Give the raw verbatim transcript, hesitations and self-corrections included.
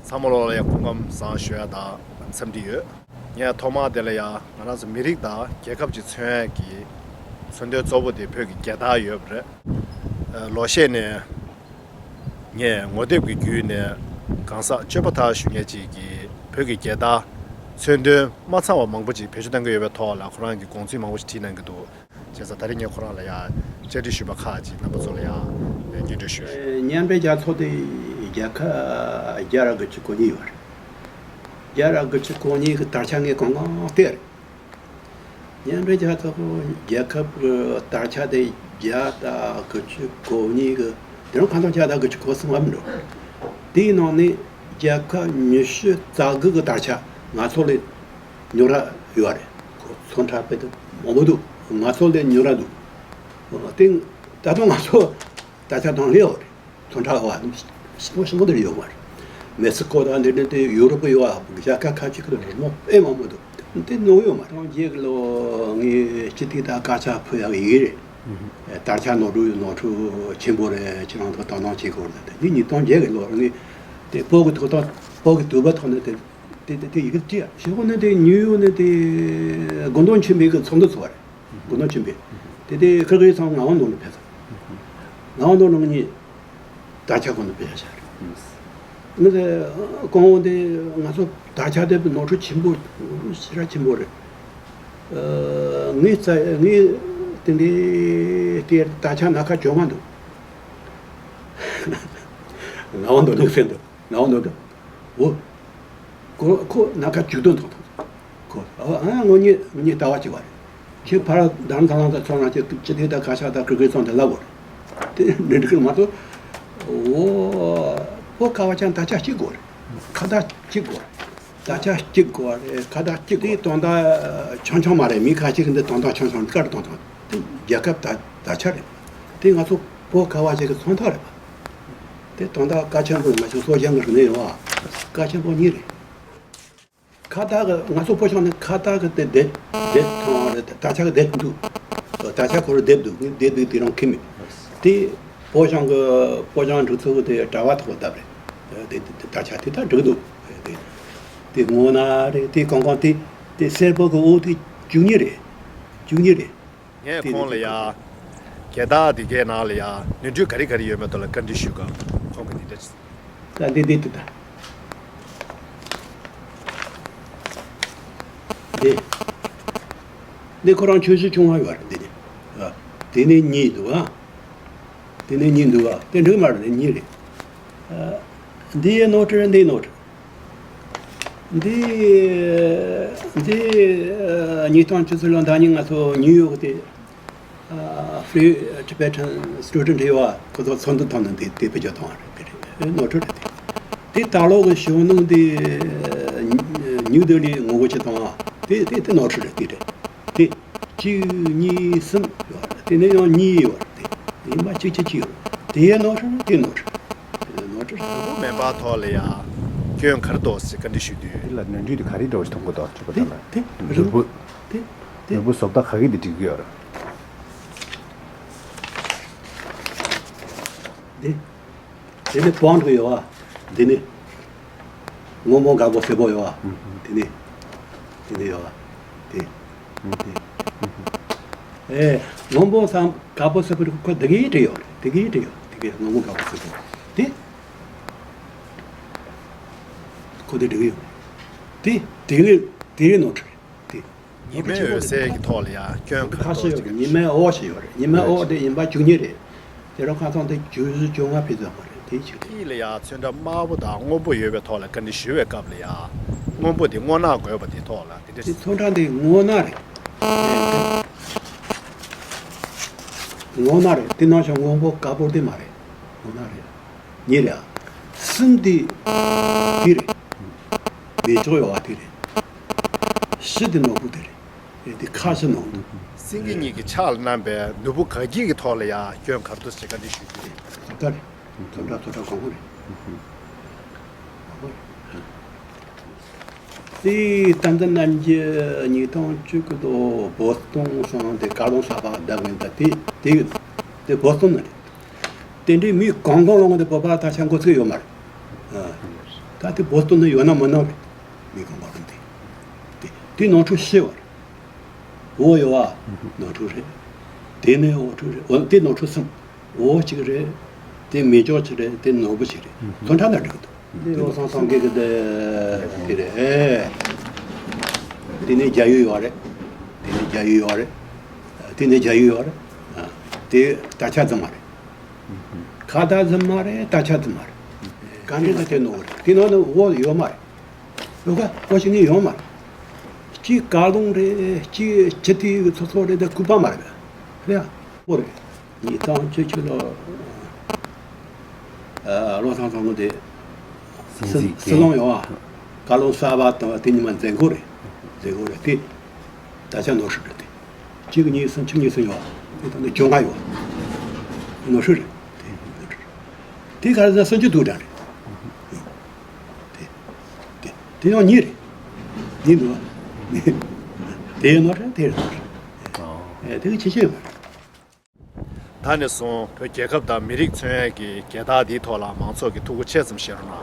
ཚང་མ་ལོག་ལ་ཡང་སྐུ་ཁམས་བཟང་ཞུ་ཡ་དང་འཚམས་འདྲི་ཡོད། ངས་ཐོག་མར་དེ་ལ་ཡང་ང་རང་ཚོ་མི་རིགས་དང་རྒྱལ་ཁབ་ཅིག་མཚོན་ཡ་གི་མཚོན་དོན་གཙོ་བོ་དེ་བོད་ཀྱི་རྒྱལ་དར་ཡོད་པ་རེད། ལོ་ཤས་ནས་ངས་ངོ་དེབ་ཀྱི་བརྒྱུད་ནས་གང་ཟག་སྤྱོད་པ་ཐར་ཞུ་མཁན་ཅིག་གིས་བོད་ཀྱི་རྒྱལ་དར་མཚོན་དོན་མ་ཚང་བ་མང་པོ་ཅིག་བེད་སྤྱོད་གཏང་གི་ཡོད་པའི་ཐོག་ལ་ཁོ་རང་གིས་དགོངས་ཚུལ་མང་པོ་ཞིག་བྲིས་གནང་གི་འདུག་བྱས་ཙང་ད་རེས་ངས་ཁོ་རང་ལ་ཡང་བཅར་འདྲི་ཞུས་པ་ཁག་ཅིག་རྣམ་པ་ཚོ་ལ་ཡང་སྙན་སྒྲོན་ཞུ། མཉམ་འབྲེལ་རྒྱལ་ཚོགས་དེ་རྒྱལ་ཁབ་བརྒྱ་དང་དགུ་བཅུ་གོ་གཉིས་ཡོད་རེད། བརྒྱ་དང་དགུ་བཅུ་གོ་གཉིས་ཀྱི་དར་ཆ་ངས་གང་གང་བལྟས་རེད། མཉམ་འབྲེལ་རྒྱལ་ཚོགས་རྒྱལ་ཁབ་ཀྱི་དར་ཆ་དེ་བརྒྱ་དང་དགུ་བཅུ་གོ་གཉིས་ཀྱི་དེ་རིང་ཁ་སང་བརྒྱ་དང་དགུ་བཅུ་གོ་གསུམ་ལ་མི་འགྲོ། དེའི་ནང་ནས་རྒྱལ་ཁབ་ཉི་ཤུ་རྩ་དགུ་གི་དར་ཆ་ང་ཚོ་ལས་ཉོ་ར་ཡོད་རེད། ཁོ་ཚོན་ཁྲ་དཔེ་དེ་མང་པོ་འདུག་ང་ཚོ་ལས་ཉོ་ར་འདུག་དེ་ད་དུང་ང་ཚོ་དར་ཆ་དང་ལས་ཡོད་རེད། ཚོན་ཁྲ་བ་ཞིམ་པོ་ཞིམ་པོ་འདིར་ཡོད་མ་རེད། མེག་སི་ཀོ་དང་འདི་འདྲ་དེ་ཡུ་རོབ་ཡོད་ཨ། རྒྱལ་ཁབ་ཁ་ཅིག་གི་རི་མོ་དཔེ་མང་པོ་འདུག་དེ་ནོར་ཡོད་མ་རེད། ཐེངས་གཅིག་ལོ་ངས་སྤྱི་འཐུས་དང་དཀར་ཆག་ཕུལ་ཡག་ཡིག་རེད། དར་ཆ་ནོར་འཁྲུལ་ནོར་འཁྲུལ་ཆེན་པོ་རེད། ཁྱེད་རང་ཚོ་དོ་སྣང་བྱེད་དགོས་རེད། དེ་ཉིས་སྟོང་བརྒྱད་ཀྱི་ལོར་ངས་དེ་བོད་ཀྱི་ཐོག་ཐོག་བོད་ཀྱི་དུས་བབ་ཐོག་ནས་དེ་དེ་དེ་དེ་ཡི་གེ་བྲིས་ཡ། ཞེ་པོ་ནི་དེ་ཉིའུ་ཡོག་ནས་དེ་དགོན་དོན་ཆེན་པོའི་གི་ཚོགས་འདུ་ཚོགས་པ་རེད། དགོན་དོན་ཆེན་པོའི་དེ་དེ་ཁིར་གི་ཚང་ངག་དབང་ནོར་ལ་ཕེབས་སོང་། ངག་དབང་ནོར་ལ་ངས་དར་ཆ་དགོན་དུ་ཕེབས་ཤག་རེད། ངས་དེ་གོང་འོག་དེ་ང་ཚོ་དར་ཆ་དེ་ནོར་འཁྲུལ་ཆེན་པོ་ཞེ་དྲག་ཆེན་པོ་རེད། ངས་རྩ་ངས་དེ་འདྲའི་དེ་དར་ཆ་སྣ་ཁ་བཅོ་ལྔ་འདུག་ངག་དབང་ནོར་ལ་ཕེབས་འདུག་ངག་དབང་ནོར་ལ། འོ། ཁོ་ཁོ་སྣ་ཁ་བཅུ་བདུན་ཐོག་ཐོག་ཁོ་ཨ་ཨ་ངོ་ཉིད་ངོ་ཉིད་ལྟ་བ་གཅིག་པ་རེད། ཁྱེད་ཕར་དང་ཐང་ལང་ད་ཚོང་རང་ཁྱེད་སྤྱི་འཐུས་དང་བཀའ་ཤག་དང་ཁུར་ཁུར་ཚོང་དེ་ལབ་དགོས་རེད། དེ་འདྲི་འདྲི་ཁུར་མ་གཏོགས། འོ། ཕོ་ཁ་བ་ཅན་དར་ཆ་གཅིག་དགོས་རེད། ཁ་བརྡ་གཅིག་དགོས་རེད། དར་ཆ་གཅིག་དགོས་རེད། ཁ་བརྡ་གཅིག་དགོས། དེ་དོན་དག་ཆུང་ཆུང་མ་རེད། མི་ཁ་ཅིག་འདི་དོན་དག་ཆུང་ཆུང་དཀར་དོན་དག་དེ་རྒྱལ་ཁབ་དར་དར་ཆ་རེད། དེ་ང་ཚོ་ཕོ་ཁ་བ་ཅན་གྱི་མཚོན་རྟགས་རེད་པ། དེ་དོན་དག་ཀ་ཆེན་པོ་ང་ཚོ་སོ་ཅན་གྱི་རིག་གནས་ཡོད་པ། ཀ་ཆེན་པོ་གཉིས་རེད། ཁ་བརྡ་གི་ང་ཚོ་ཕོ་གཞོན་ནི་ཁ་བརྡ་གི་དེ་དེབ་དེབ་ཐང་རེད། དར་ཆ་གི་དེབ་འདུག་དར་ཆ་ཁོ་རང་དེབ་འདུག་ངས་དེབ་འདུག་དེ་རང་ཁྱེར་མེད། དེ་ཕོ་གཞོན་གི་ཕོ་གཞོན་འབྲུག་ཚོ་གི་དེ་དྲ་བ་ཐོག་བཏབ་རེད། དེ་དེ་དེ་དར་ཆ་དེ་ད་འགྲིག་འདུག་དེ་དེ་སྔོ་ནག་རེད། དེ་གང་གང་དེ་དེ་སེར་པོ་གི་འོ་དེ་བཅུ་གཉིས་རེད། བཅུ་གཉིས་རེད། ངས་ཁོང་ལ་ཡ། རྒྱལ་དར་འདི་གའི་ནང་ལ་ཡ་ནོར་འཁྲུལ་ག་རེ་ག་རེ་ཡོད་མེད་ཐོག་ལ་བཀའ་འདྲི་ཞུས་སྐབས་ཁོང་གིས་འདི་འདྲ། ད་འདི་འདི་འདི་ད། འདི། འདི་ཁོ་རང་ཆུང་ཤོས་ཆུང་བ་ཡོད་རེད་འདི་ནི། ཨ། འདི་ནི་གཉིས་འདུག་ཨ། འདི་ནི་གཉིས་འདུག་ཨ། དེ་འགྲིག་མ་རེད་གཉིས་རེད། ཨ། འདི་ནོར་འཁྲུལ་འདི་ནོར་འཁྲུལ། འདི། འདི། ཉིས་སྟོང་བཅུ་གསུམ་ལོ་ཟླ་ཉི་ཤུ་རྩ་གཉིས་ང་ཚོ་ཉིའུ་ཡོག་དེ། Free Tibetan Student ཡོད་པ་ཁོ་ཚོ་ཚོགས་འདུ་ཐོག་ནས་དེ་དེ་བེད་སྤྱོད་བཏང་བ་རེད། དེ་རེད་ནོར་འཁྲུལ་རེད་དེ། དེ་ད་ལོ་གི་གཞོན་ནུ་དེ་ཉིའུ་ལྡི་ལི་ངོ་རྒོལ་བྱེད་སྟངས་དེ་དེ་དེ་ནོར་འཁྲུལ་རེད། དེ་རེད་དེ། གཅིག་གཉིས་གསུམ་ཡོད་རེད། དེ་ནས་ཡང་གཉིས་ཡོད་རེད། དེ་ཡིན་པ་གཅིག་གཅིག་གཅིག་ཡོད་རེད། དེ་ཡང་ནོར་འཁྲུལ་རེད། དེ་ནོར་འཁྲུལ་རེད། ནོར་འཁྲུལ་རེད། ནོར་བུ་མེ་འབར་ཐོག་ལ་ཡ་སྐྱོན་ག་རེ་འདུག་ཟེར་བཀའ་འདྲི་ཞུས་དུས། དེ་ལ་ནོར་འཁྲུལ་དེ་ག་རེ་འདྲ་བོ་ཞིག་མཐོང་གི་འདུག་ཅོ་པ་དེ་ད་ལ་དེ་ནོར་བུ་དེ་དེ་ནོར་བུ་བཟོ་ལྟ་ག་གིས་དེ་འགྲིག་གི་ཡོད་རེད། དེ། དེ་ནི་པང་དུ་ཡོད་པ། དེ་ནི། སྔོན་པོ་དཀར་པོ་སེར་པོ་ཡོད་པ། དེ་ནི། དེ་ནི་ཡོད་པ། དེ། དེ། ཨེ། སྔོན་པོ་སམ་དཀར་པོ་སེར་པོ་ཁོ་དེ་གའི་འབྲི་ཡོད་རེད། དེ་གའི་འབྲི་ཡོད། དེ་གའི་སྔོན་པོ་དཀར་པོ་སེར་པོ། དེ། ཁོ་དེ་འབྲི་ཡོད། དེ། དེ་གའི་དེ་གའི་ནོར་འཁྲུལ་རེད། དེ། ཉི་མའི་འོད་ཟེར་གྱི་ཐོག་ལ་ཡང་སྐྱོན་གང་ཁ་ཤས་ཡོད་རེད། ཉི་མའི་འོད་ཞིག་ཡོད་རེད། ཉི་མའི་འོད་དེ་ཡིན་པ་བཅུ་གཉིས་རེད། དེ་རུ་ཁ་སང་དེ་བཅུ་བཅོ་ལྔ་ཕེབས་ཙམ་པ་རེད། དེ་གཅིག་རེད། དཀྱིལ་ལ་ཡང་ཚོན་ཁྲ་དམར་པོ་དང་སྔོན་པོ་ཡོད་པའི་ཐོག་ལ་བཀའ་འདྲི་ཞུ་བའི་སྐབས་ལ་ཡང་སྔོན་པོ་དེ་སྔོ་ནག་དགོས་པ་དེ་ཐོག་ལ་དེ་འདྲ། དེ་ཚོན་ཁྲ་འདི་སྔོ་ནག་རེད། སྔོ་ནག་རེད། དེ་ནང་བཞིན་སྔོན་པོ་དཀར་པོ་དེ་མ་རེད། སྔོ་ནག་རེད། གཉིས་རེད་ཨ། གསུམ་དེ་དེ་རེད། མེ་སྒྱོགས་ཡོད་པ་དེ་རེད། བཞི་དེ་ནོར་བུ་དེ་རེད། དེ་ཁ་བཞི་ནོར་བུ། སེང་གེ་གཉིས་ཀྱི་ཕྱག་ལ་བསྣམས་པའི་ནོར་བུ་ག་གི་གི་ཐོག་ལ་ཡང་སྐྱོན་ག་རེ་འདུག་ཟེར་བཀའ་འདྲི་ཞུ་རྒྱུ་རེད། ད་རེད། ཚོ་འདྲ་ཚོ་འདྲ་གང་གོ་རེད། དེ་ཏན་ཏན་རྣམ་རྒྱལ་ཉིས་སྟོང་བཅུ་དགུ་དུ་བོ་སི་ཏོན་སོང་དེ་བཀའ་བློན་གསར་པ་བདམས་ཡིན། ད་དེ་དེ་དེ་བོ་སི་ཏོན་ན་རེད། དེ་འདྲའི་མི་གང་གང་ལོང་དེ་བོད་པ་ད་ཆ་འགོ་ཚུགས་ཡོད་མ་རེད། ཨ། ད་དེ་བོ་སི་ཏོན་ན་ཡོད་ན་མི་ནོར་རེད། མི་གང་གང་ལོང་དེ་དེ་དེ་ནོར་འཁྲུལ་ཤི་བ་རེད། འོ་ཡོད་བ། ནོར་འཁྲུལ་རེད། དེ་ནས་འོ་འཁྲུལ་རེད། འོ་དེ་ནོར་འཁྲུལ་གསུམ། འོ་གཅིག་རེད། དེ་མེ་སྒྱོགས་གཅིག་རེད། དེ་ནོར་བུ་གཅིག་རེད། དོན་དག་ན་འགྲིག་གི་འདུག་དེ་བློ་བཟང་སེང་གེ་གི་དེ་དེ་རེད། ཨེ། དེ་ནས་རྒྱ་ཡུལ་ཡོད་རེད། དེ་ནས་རྒྱ་ཡུལ་ཡོད་རེད། དེ་ནས་རྒྱ་ཡུལ་ཡོད་རེད། ཨ། དེ་ད་ཆ་རྫུན་མ་རེད། ཁ་བརྡ་རྫུན་མ་རེད། ད་ཆ་རྫུན་མ་རེད། གང་འདྲ་ན་དེ་ནོར་བུ་རེད། དེ་ནང་ན་འོ་ཡོད་མ་རེད། ཡོད་ག་འོ་ཞིག་ནི་ཡོད་མ་རེད། གཅིག་བཀའ་བློན་རེད། གཅིག་སྤྱི་འཐུས་ཚོགས་གཙོ་རེད། དེ་སྐུ་པར་མ་རེད། རེད་ཡ། འོ་རེད། ཉིས་སྟོང་བཅུ་བཅུ་ལོ། ཨ། བློ་བཟང་སེང་གེ་དེ་སྲིད་སྲིད་སྐྱོང་ཡོང་བ། བཀའ་བློན་གསར་པ་དང་དེ་ཉི་མ་མཛད་སྒོ་རེད། མཛད་སྒོ་རེད་དེ། ད་ཆ་ནོར་འཁྲུལ་རེད་དེ། གཅིག་གཉིས་གསུམ་བཅུ་གཉིས་སུ་ཡོང་བ། དེ་ད་ནི་གྱོང་ཁ་ཡོད། ནོར་འཁྲུལ་རེད་དེ། དེ་ག་རེ་ཟེར་ན་སུམ་ཅུ་དུ་འདྲ་རེད། དེ་དེ་དེ་ཡང་གཉིས་རེད། གཉིས་འདུག་བ། དེ་ནོར་རེད། དེ་རེད་ནོར་རེད། ཨེ། དེ་གི་ཆེ་ཆེ་ཡོད་མ་རེད། ད་ནས་བཟུང་བོད་རྒྱལ་ཁབ་དང་མི་རིགས་མཚོན་ཡས་ཀྱི་རྒྱལ་དར་འདིའི་ཐོག་ལ་མང་ཚོགས་ཀྱིས་ཐུགས་ཁུར་ཆེ་ཙམ་བཞེས་རོགས་གནང་།